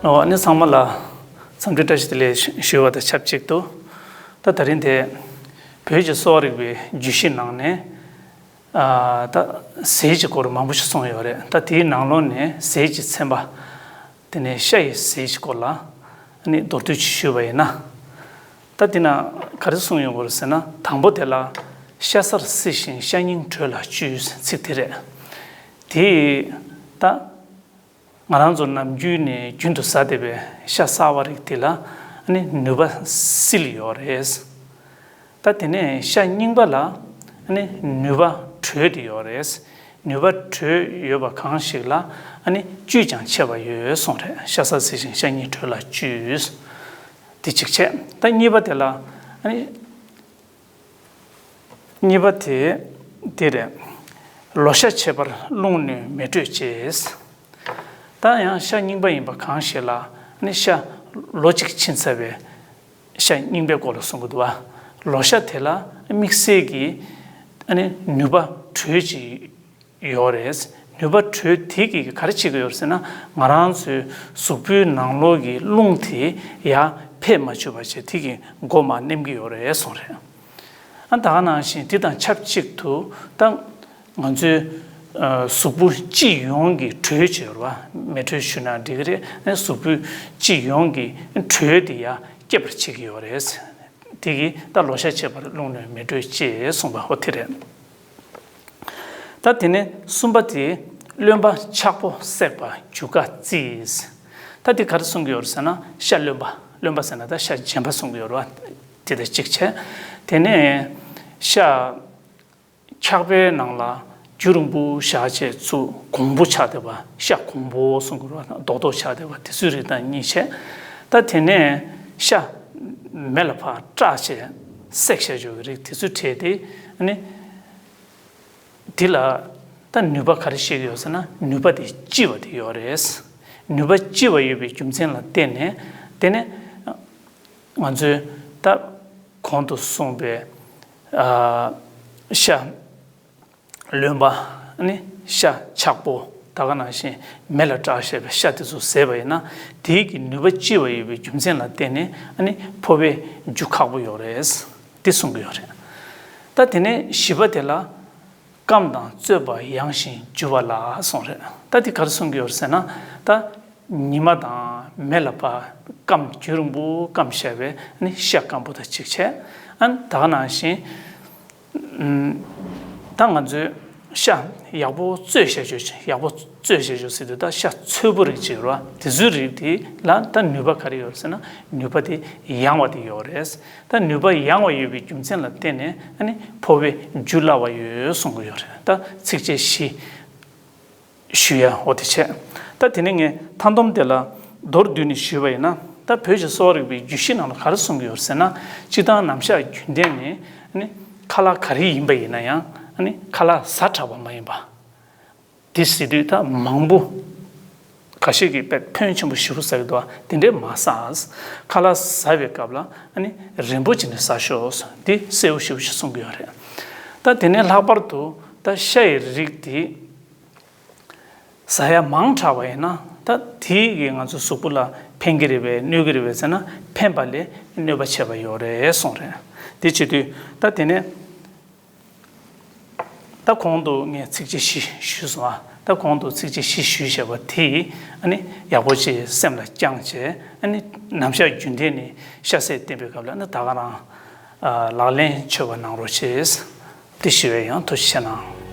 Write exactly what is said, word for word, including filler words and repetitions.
ཨོ། ཨ་ནི་ཚང་མ་ལ་འཚམས་འདྲི་བཀྲ་ཤིས་བདེ་ལེགས་ཞུ་བ་དང་ཆབས་ཅིག་ཏུ། ད་དེ་རིང་དེ་བོད་ཀྱི་གསོ་བ་རིག་པའི་བརྗོད་གཞི་ནང་ནས། ཨ། ད་ཟས་ཀྱི་སྐོར་མང་པོ་ཞིག་གསུངས་ཡོད་རེད། ད་དེའི་ནང་ལོགས་ནས་ཟས་ཀྱི་ཚན་པ་དེ་ནས་ཤ་ཡི་ཟས་ཀྱི་སྐོར་ལ་ཨ་ནི་མདོར་བསྡུས་ཅིག་ཞུས་པ་ཡིན་ན། ད་དེ་ན་ག་རེ་གསུངས་ཡོང་གི་རེད་ཟེར་ན། དང་པོ་དེ་ལ་ཤ་ཟར་བསིལ་ཞིང་ཤ་སྙིང་དྲོད་ལ་བཅུད་ཚིག་དེ་རེད། དེ་ད་ང་རང་ཚོ་ནམ་རྒྱུན་ནས་རྒྱུན་དུ་ཟ་བསྡད་པའི་ཤ་གསར་བ་རིགས་དེ་ལ་ཨ་ནི་ནུས་པ་བསིལ་ཡོད་རེད། ད་དེ་ནས་ཤ་རྙིང་པ་ལ་ཨ་ནི་ནུས་པ་དྲོད་དེ་ཡོད་རེད། ནུས་པ་དྲོད་ཡོད་པ་གང་ཞིག་ལ་ཨ་ནི་བཅུད་ཀྱང་ཆེ་བ་ཡོད་གསུངས་རེད། ཤ་ཟར་བསིལ་ཞིང་ཤ་སྙིང་དྲོད་ལ་བཅུད། དེ་གཅིག་བྱས། ད་གཉིས་པ་དེ་ལ་ཨ་ནི། གཉིས་པ་དེ་འདི་རེད། ལོ་ཤ་ཁྱད་པར་རླུང་ནུས་མེ་དྲོད་བཅས། ད་ཡང་ཤ་རྙིང་པ་ཡིན་པ་གང་ཞིག་ལ་ནི་ཤ་ལོ་གཅིག་ཕྱིན་ཚར་བའི་ཤ་རྙིང་པའི་སྐོར་ལ་གསུང་གི་འདུག་བ། ལོ་ཤ་དེ་ལ་དམིགས་བསལ་གྱི་ནི་ནུས་པ་དྲོད་ཅིག་ཡོད་རེད། ནུས་པ་དྲོད་དེ་གིས་ག་རེ་བྱེད་ཀྱི་ཡོད་རེད་ཟེར་ན། ང་རང་ཚོའི་གཟུགས་པོའི་ནང་ལོགས་ཀྱི་རླུང་དེ་ཡར་ཕེབས་མ་བཅུག་པ་བྱས། དེ་གིས་མགོ་མར་མནན་གྱི་ཡོད་རེད་གསུངས་རེད། ཨ། ད་ག་ནང་བཞིན་དེ་དང་ཆབས་ཅིག་ཏུ་ད་ང་ཚོའི་ཨ་གཟུགས་པོ་སྤྱི་ཡོངས་ཀྱི་དྲོད་ཅིག་ཡོད་རེད་བ། མེ་དྲོད་ཞུ་ན་འགྲིག་གི་རེད། ཨ་ནི་གཟུགས་པོའི་སྤྱི་ཡོངས་ཀྱི་དྲོད་དེ་ཡར་སྐྱེད་པར་བྱེད་ཀྱི་ཡོད་རེད། དེ་གིས་ད་ལོ་ཤ་ཁྱད་པར་རླུང་ནུས་མེ་དྲོད་བཅས་གསུངས་པ་ཧོ་དེ་རེད། ད་དེ་ནས་གསུམ་པ་དེ་རློན་པ་ཆག་པོ་བསྲེགས་པ་རྒྱུ་སྐར་རྩིས། ད་དེ་ག་རེ་གསུང་གི་ཡོད་རེད་ཟེར་ན། ཤ་རློན་པ། རློན་པ་ཟེར་ན་ད་ཤ་རྗེན་པ་གསུང་གི་ཡོད་རེད་བ། དེ་དང་གཅིག་བྱས། དེ་ནས་ཤ་འཁྱག་པའི་ནང་ལ་རྒྱུན་རིང་པོ་བཞག་བྱས་ཚུར་གོང་བུ་ཆགས་བསྡད་པ། ཤ་གོང་བུ་གསུང་གི་རེད་བ། རྡོག་རྡོག་ཆགས་བསྡད་པ་དེ་ཚོའི་རིགས་དང་གཉིས་བྱས། ད་དེ་ནས་ཤ་མེ་ལ་ཕར་བསྲེགས་བྱས་བསྲེགས་བྱས་འཇོག་གི་རིགས་དེ་ཚོའི་གྲས་དེ་ཨ་ནི། དེ་ལ་ད་ནུས་པ་ག་རེ་བཤད་ཀྱི་ཡོད་ཟེར་ན། ནུས་པ་དེ་ལྕི་བ་དེ་ཡོད་རེད། ནུས་པ་ལྕི་བ་ཡོད་པའི་རྒྱུ་མཚན་ལ་བརྟེན་ནས། དེ་ནས་ང་ཚོས་ད་གོང་དུ་གསུངས་པའི་ཨ་ཤ་རློན་པ་ནི་ཤ་འཁྱག་པོ། ད་ག་ནང་བཞིན་མེ་ལ་བསྲེགས་བྱས་པའི་ཤ་དེ་ཚོ་བཟས་པ་ཡིན་ན། དེའི་གི་ནུས་པ་ལྕི་བ་ཡོད་པའི་རྒྱུ་མཚན་ལ་བརྟེན་ནས་ཨ་ནི་ཕོ་བའི་རྒྱུ་ཁག་པོ་ཡོད་རེད། དེ་གསུང་གི་ཡོད་རེད། ད་དེ་ནས་བཞི་པ་དེ་ལ། སྐམ་དང་བཙོས་པ་ཡང་ཞིང་རྒྱུ་བ་ལ་གསུངས་རེད། ད་འདི་ག་རེ་གསུང་གི་ཡོད་ཟེར་ན། ད་ཉི་མ་དང་མེ་ལ་ཕར་སྐམ། རྒྱུན་རིང་པོ་སྐམ་བྱས་པའི་ནི་ཤ་སྐམ་པོ་དང་གཅིག་བྱས། ཨ་ནི་ད་ག་ནང་བཞིན་ད་ང་ཚོས་ཤ་ཡག་པོ་བཙོས་བྱས་བཅུག་ཡག་པོ་བཙོས་བྱས་བཅུག་ཟེར་དུས། ད་ཤ་ཚོས་པོ་རིགས་ཅིག་ཡོད་རེད་བ། དེ་ཚོའི་རིགས་དེ་ལ་ད་ནུས་པ་ག་རེ་ཡོད་ཟེར་ན། ནུས་པ་དེ་ཡང་བ་དེ་ཡོད་རེད། ད་ནུས་པ་ཡང་བ་ཡོད་པའི་རྒྱུ་མཚན་ལ་བརྟེན་ནས་ཨ་ནི་ཕོ་བའི་རྒྱུ་སླ་བ་ཡོད་གསུང་གི་ཡོད་རེད། ད་ཚིགས་བཅད་བཞི་ཞུ་ཡ་འོ་དེ་བྱས། ད་དེ་ནས་ངས་མཐའ་སྡོམ་དེ་ལ་མདོར་བསྡུས་ནས་ཞུས་པ་ཡིན་ན། ད་བོད་ཀྱི་གསོ་བ་རིག་པའི་བརྗོད་གཞི་ནང་ལ་ག་རེ་གསུང་གི་ཡོད་ཟེར་ན། སྤྱིར་བཏང་ནམ་ཞག་རྒྱུན་ལྡན་ནས་ཨ་ནི་ཁ་ལག་ག་རེ་ཡིན་པ་ཡིན་ན་ཡང་། ཨ་ནི་ཁ་ལག་ཟ་དྲགས་པ་མ་ཡིན་པ། དེ་ཟེར་དུས་ད་མང་པོ་ཁ་ཤས་ཀྱིས་དཔེ་ཕོན་ཆེན་པོ་ཞེ་པོ་ཟ་གི་འདུག་བ། དེ་འདྲས་མ་ཟ། ཁ་ལག་ཟ་བའི་སྐབས་ལ་ཨ་ནི་རན་པོ་བྱས་ནས་ཟ་ཤོག། དེ་གསལ་པོ་ཞེ་པོ་ཞིག་གསུང་གི་ཡོད་རེད། ད་དེ་ནས་ལྷག་པར་དུ་ད་ཤ་ཡི་རིགས་དེ་ཟ་ཡ་མང་དྲགས་པ་ཡིན་ན། ད་དེ་གིས་ང་ཚོ་གཟུགས་པོ་ལ་ཕན་གྱི་རེད་པས་གནོད་ཀྱི་རེད་པས་ཟེར་ན། ཕན་པ་ལས་གནོད་པ་ཆེ་བ་ཡོད་རེད་གསུངས་རེད། དེ་བྱེད་དུས་ད་དེ་ནས། ད་གོང་དུ་ངས་ཚིགས་བཅད་བཞི་ཞུས་སོང་ཨ། ད་གོང་དུ་ཚིགས་བཅད་བཞི་ཞུས་བཞག་པ་དེ་ཨ་ནི་ཡག་པོ་ཅིག་སེམས་ལ་བཅངས་བྱས། ཨ་ནི་ནམ་ཞག་རྒྱུན་ལྡན་ནས་ཤ་ཟས་བསྟེན་པའི་སྐབས་ལ་ཨ་ནི་ད་ག་རང་ཨ་ལག་ལེན་ཆོད་པ་གནང་རོགས་བྱེད། དེ་ཞུ་བའི་ཡང་ཐུགས་རྗེ་ཆེ་གནང་།